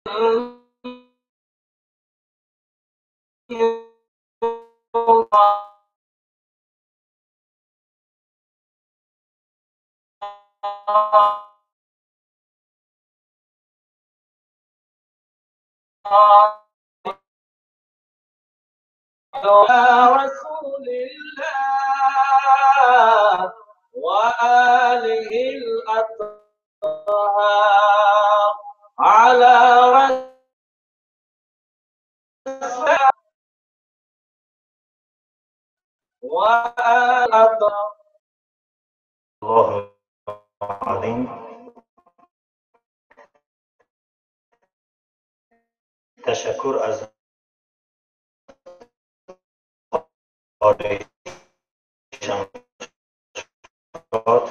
رسول الله وآله الأطهار على رسول وآله الله العظيم. تشکر از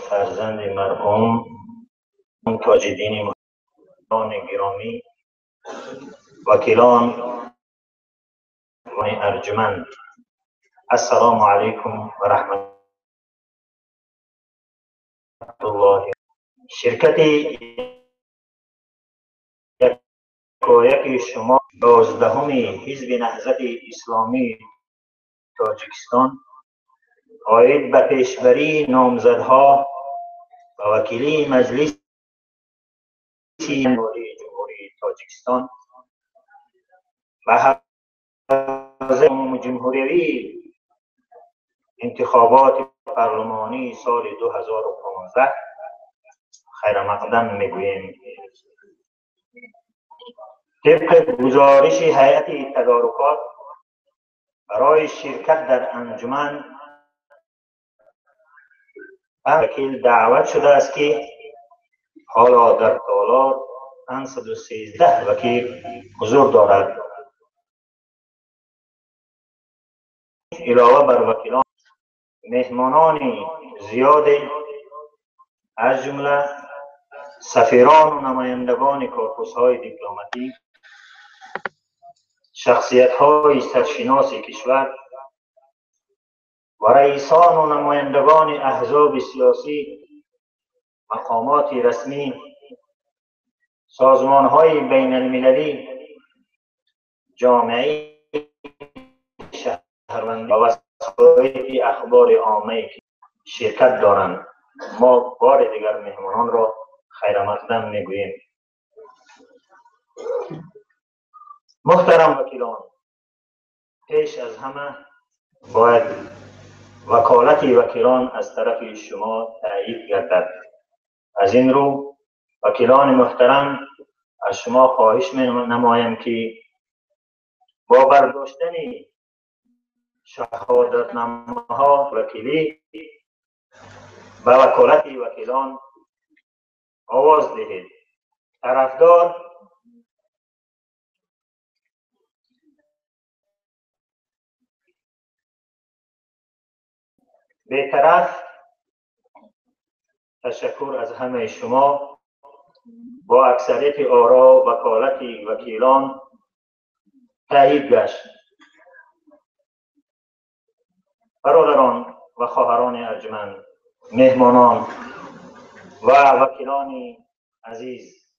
فرزند مرحوم تاجدین گرامی، وکیلان و ارجمند، السلام علیکم و رحمت الله. شرکت یکایک شما 12 حزب نهضت اسلامی تاجیکستان عاید به پیشبری نامزدها و وکیلی مجلس جمهوری تاجیکستان و حوزه جمهوری انتخابات پارلمانی سال 2015 خیر مقدم میگوییم. طبق گزارش هیئت تدارکات برای شرکت در انجمن وکیل دعوت شده است که حالا در تالار 513 وکیل حضور دارد. علاوه بر وکیلان مهمانان زیاد از جمله سفیران و نمایندگان کارپوس‌های دیپلماتیک، شخصیت‌های سرشناس کشور و رئیسان و نمایندگان احزاب سیاسی، مقامات رسمی، سازمان‌های بین المللی، جامعه شهروندی و وسایل اخبار عامه شرکت دارند. ما بار دیگر مهمانان را خیر مقدم میگوییم. محترم وکیلان، پیش از همه باید وکالت وکیلان از طرف شما تایید گردد. از این رو وکیلان محترم از شما خواهش می نمایم که با برداشتن شهادتنامه ها وکیلی به وکالت وکیلان آواز دهید. طرفدار بی‌طرف، تشکر از همه شما. با اکثریت آرا وکالت وکیلان تایید گشت. برادران و خواهران ارجمند، مهمانان و وکیلان عزیز،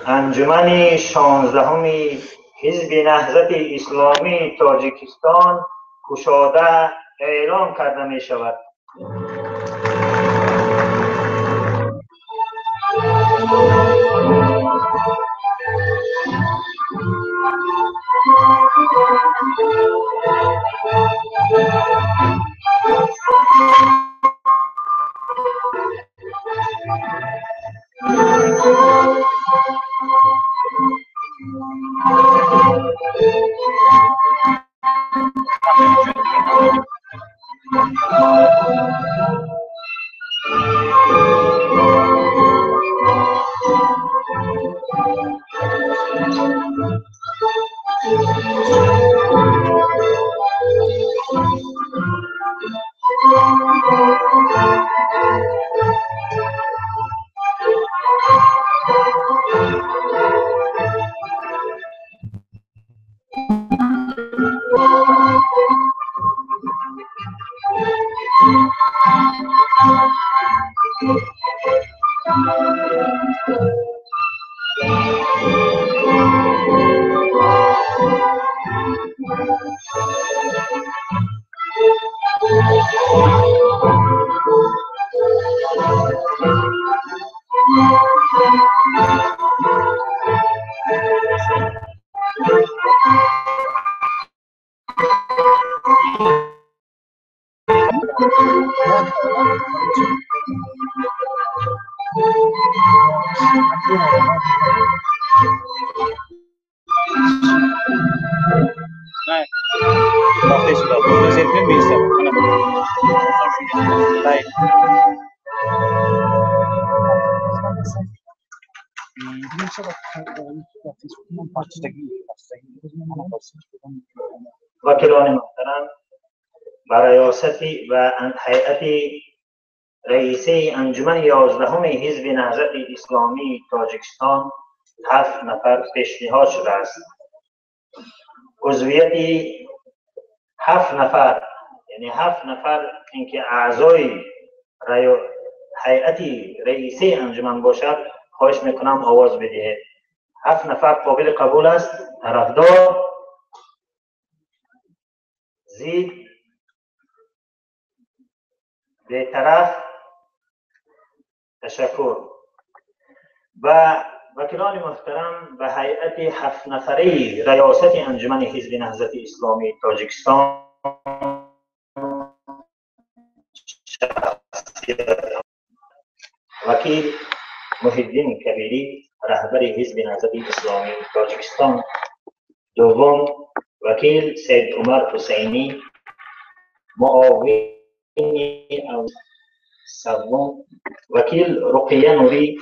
انجمن 16 حزب نهضت اسلامی تاجیکستان گشاده اعلام کرده می شود. وکیلان محترم، به ریاست و هیئت رئیسه انجمن 11 حزب نهضت اسلامی تاجیکستان 7 نفر پیشنهاد شده است. عضویت 7 نفر، یعنی 7 نفر اینکه اعضای هیئت رئیسه انجمن باشد، خواهش میکنم آواز بدهید. 7 نفر قابل قبول است. طرفدار، زید، بیطرف، تشکر. و وکیلان محترم، به هیئت 7 نفره ریاست انجمن حزب نهضت اسلامی تاجیکستان وکیل محی‌الدین کبیری، رهبر حزب نهضت اسلامی تاجیکستان. دوم، وکیل سید عمر حسینی، معاون. سوم، وکیل رقیه نوری،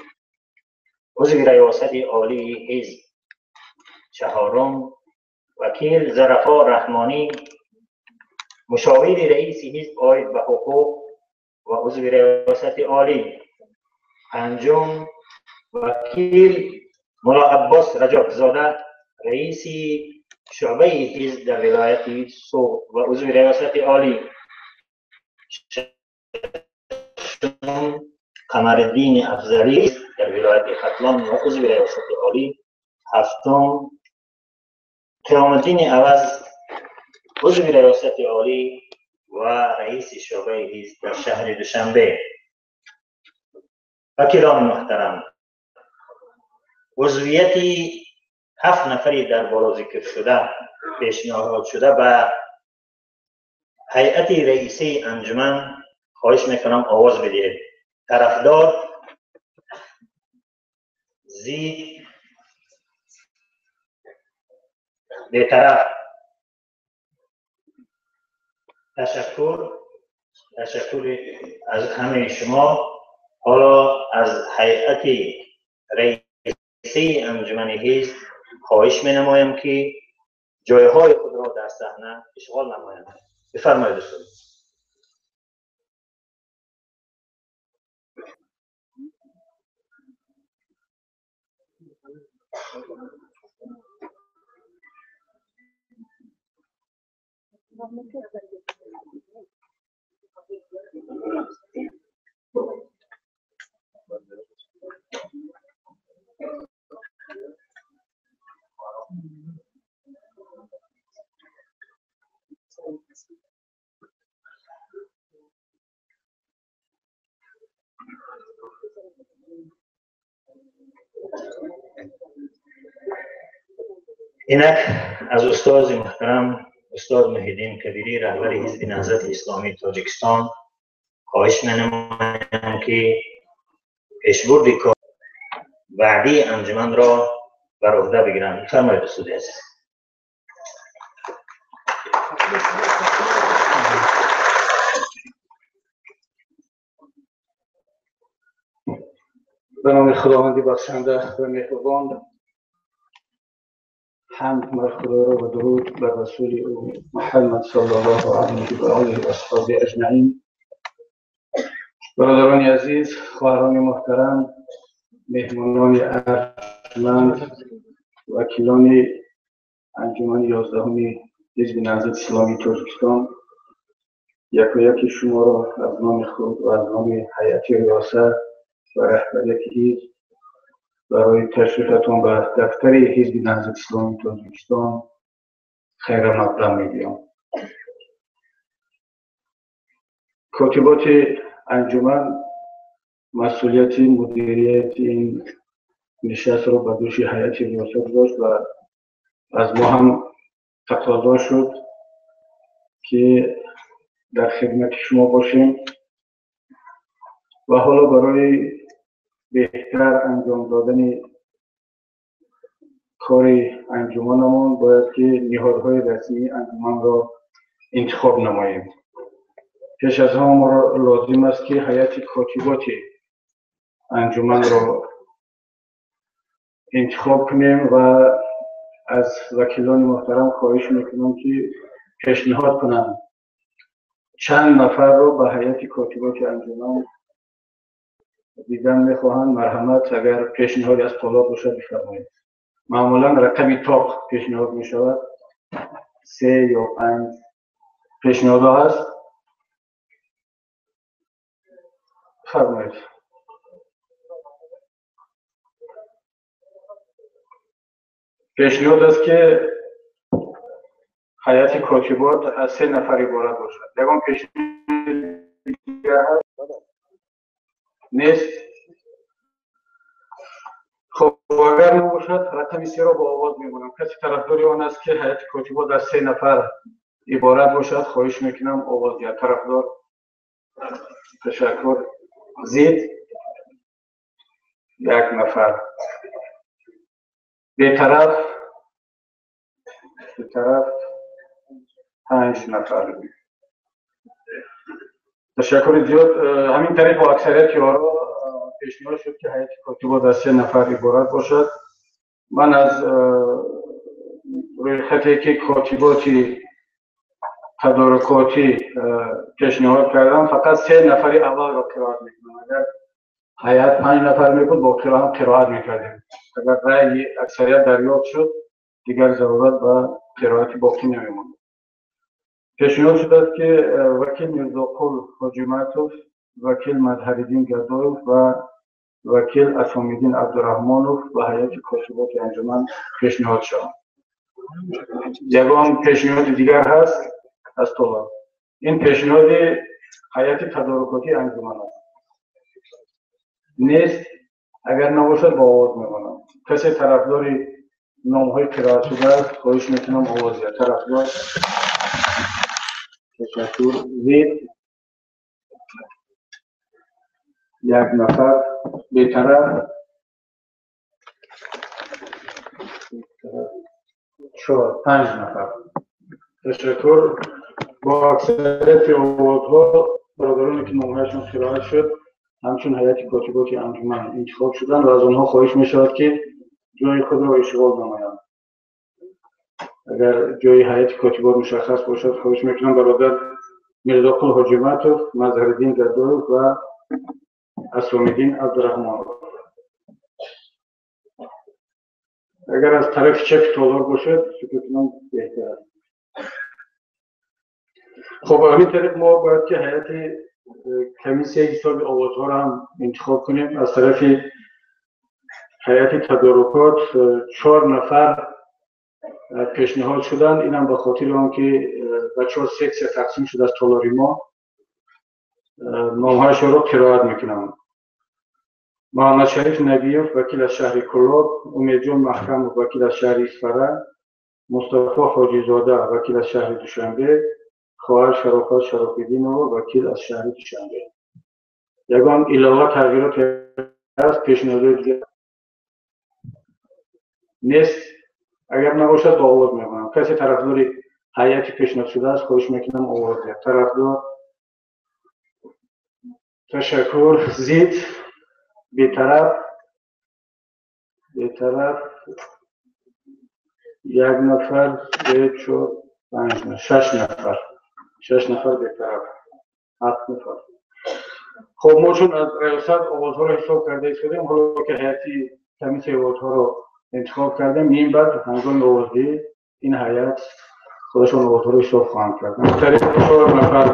عضو ریاست عالی حزب. چهارم، وکیل ظرفا رحمانی، مشاور رئیس حزب عاید به حقوق و عضو ریاست عالی. پنجم، وکیل ملا عباس رجب زاده، رئیس شعبه حزب در ولایت سوغد و عضو ریاست عالی. ششم، قمرالدین افضلی در ولایت ختلان و عضو ریاست عالی. هفتم، قیام الدین عوض، عضو ریاست عالی و رئیس شعبه حزب در شهر دوشنبه. وکیلان محترم، عضویت 7 نفری در بالا ذکر شده پیشنهاد شده به هیئت رئیسه انجمن خواهش میکنم آواز بدهید. طرفدار، زید، بیطرف. تشکر، تشکر از همه شما. حالا از هیئت رئیسه انجمن حزب خواهش می نمایم که جایهای خود را در صحنه اشغال نمایند. بفرمایید دوستان. اینک از استاد محترم استاد محی‌الدین کبیری، رهبر حزب نهضت اسلامی تاجیکستان، خواهش می‌نمایم که پیشبرد کار بعدی انجمن را بر عهده بگیرند. بفرمایید استاد عزیز. به نام خداوند بخشنده و مهربان. حمد بر خدا را و درود بر رسول او محمد صلی الله علیه و آله و اصحابه اجمعین. برادران عزیز، خواهران محترم، مهمانان ارجمند، وکیلان انجمن 11 حزب نهضت اسلامی تاجیکستان، یکایک شما را از نام خود و از نام هیئت ریاست و رهبریت حزب برای تشریفتان به دفتر حزب نهضت اسلامی تاجیکستان خیر مقدم میگویم. کاتبات انجمن مسئولیت مدیریت این نشست رو به دوش هیئت ریاست گذاشت و از ما هم تقاضا شد که در خدمت شما باشیم و حالا برای بهتر انجام دادن کار انجمنمون باید که نهادهای رسمی انجمن را انتخاب نماییم. پیش از همه ما را لازم است که هیئت کاتبات انجمن را انتخاب کنیم و از وکیلان محترم خواهش میکنم که پیشنهاد کنند چند نفر رو به هیئت کاتبات انجمن دیدن میخواهند. مرحمت اگر پیشنهادی از طلاب باشد بفرمایید. معمولا رقم تاق پیشنهاد می شود، 3 یا 5 پیشنهاد هست. فرمایید. پیشنهاد است که هیئت کاتبات از 3 نفر عبارت باشد. یگان پیشنهاد دیگر هست؟ نیست. خب اگر نباشد رقم 3 را با آواز می‌گویم. کسی طرفدار آن است که هیئت کاتبات از 3 نفر عبارت باشد خواهش میکنم آواز دهد. طرفدار؟ تشکر. زید؟ 1 نفر. بی‌طرف؟ بی‌طرف 5 نفر. تشکر زیاد. همین طریق با اکثریت یارا پیشنهاد شد که هیئت کاتبات از 3 نفر عبارت باشد. من از روی خطی که کاتباتی تدارکاتی پیشنهاد کردم فقط 3 نفر اول را قرائت میکنم. اگر هیئت 5 نفر میبود با قرائت قرائت میکردیم. اگر رأی اکثریت دریافت شد دیگر ضرورت به قرائت باقی نمیماند. پیشنهاد شده است که وکیل میرزاقل حاجیمتوف، وکیل مظهرالدین گدایف و وکیل اسامیدین عبدالرحمانوف به هیئت کاتبات انجمن پیشنهاد شوند. یگان پیشنهاد دیگر هست از طلاب؟ این پیشنهاد هیئت تدارکاتی انجمن است. نیست. اگر نباشد با آواز می‌خوانم. کسی طرفدار نام‌های قرائت شده است خواهش می‌کنم آواز دهد. طرفدار؟ تشکر. زید؟ 1 نفر. بی‌طرف؟ 4 5 نفر. تشکر. با اکثریت آوازها برادرانی که نامهایشان قرائت شد همچون هیئت کاتبات انجمن انتخاب شدند و از آنها خواهش می‌شود که جای خود را اشغال نمایند. اگر جای هیئت کاتبات مشخص باشد خواهش می‌کنم برادر میرزاقل حاجیمتوف، مظهرالدین گدایف و اسامیدین عبدالرحمانوف. اگر از طرف چپ تالار باشد فکر کنم بهتر است. خب همین طریق ما باید که هیئت کمیسیون حساب آوازها را هم انتخاب کنیم. از طرف هیئت تدارکات 4 نفر پیشنهاد شدند. اینم به خاطر آن که به 4 سکسیا تقسیم شده از تالار ما. نامهایشان را قرائت میکنم. محمد شریف نبیوف وکیل از شهر کلاب، امیدجان محکم وکیل از شهر اسفره، مصطفی حاجیزاده وکیل از شهر دوشنبه، خواهر شرافت شراف‌الدینova وکیل از شهر دوشنبه. یگان علاوه تغییرات هست؟ پیشنهاد دیگر نیست. اگر نباشد با آواز می‌خوانم. کسی طرفدار هیئت پیشنهاد شده است خواهش میکنم آواز دهد. طرفدار؟ تشکر. زید؟ بی‌طرف؟ بی‌طرف 1 نفر، 3 4 5 6 نفر. 6 نفر بی‌طرف، 7 نفر. خب ما چون از ریاست آوازها را حساب کرده ایستادیم، حالا که هیئت کمیته آوازها را انتخاب کردیم، این بعد هنگام آوازدهی این هیئت خودشان آوازها را حساب خواهند کرد. مختلف 4 نفر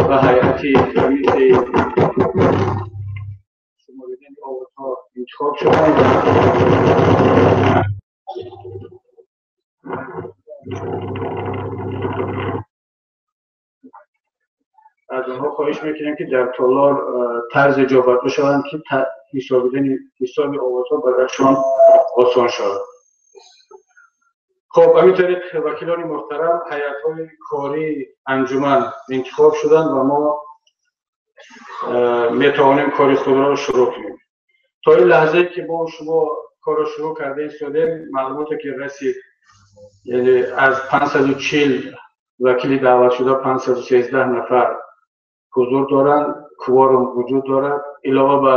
و هیئت کمیته شماردن آوازها انتخاب شدند. از آنها خواهش میکنیم که در تالار طرز جابجا شوند که ҳисобидани ҳисоби овозҳо барояшон осон шавад. Хоб, ҳамин тариқ, вакилони муҳтарам, ҳайатҳои кории анҷуман интихоб шуданд ва мо метавонем кори худро шурӯъ кунем. То ин лаҳзае ки мо шумо корро шурӯъ карда истодем, маълумоте ки расид, яъне аз 540 вакили даъватшуда 513 нафар ҳузур доранд, кворум вуҷуд дорад. Илова ба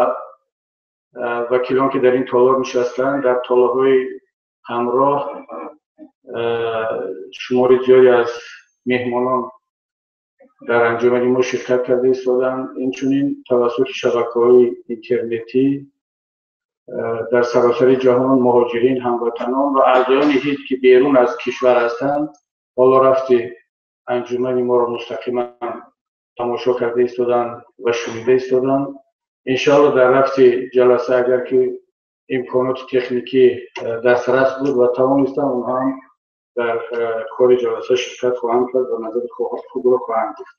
вакилон, ки дар ин толор нишастанд, дар толорҳои ҳамроҳ шумори зиёде аз меҳмонон дар анҷумани мо ширкат карда истоданд. Инчунин тавассути шабакаҳои интернетӣ дар саросари ҷаҳон муҳоҷирин, ҳамватанон ва аъзоёни ҳизб, ки берун аз кишвар ҳастанд, ҳоло рафти анҷумани моро мустақиман тамошо карда истоданд ва шунида истоданд. Иншоалло, дар рафти ҷаласа, агар ки имконоти техникӣ дастрас буд ва тавонистанд, онҳо ҳам дар кори ҷаласа ширкат хоҳанд кард ва назари худро хоҳанд гуфт.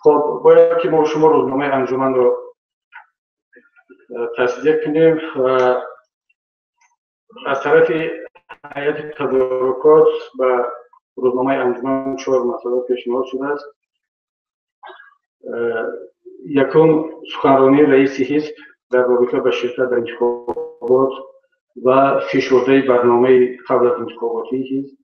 Хоб, бояд ки мо шумо рӯзномаи анҷуманро тасдиқ кунем ва аз тарафи ҳайати тадорукот ба рӯзномаи анҷуман чор масъала пешниҳод шудааст. Якум, суханронии раиси ҳизб дар робита ба ширкат дар интихобот ва фишурдаи барномаи қабл аз интихоботии ҳизб.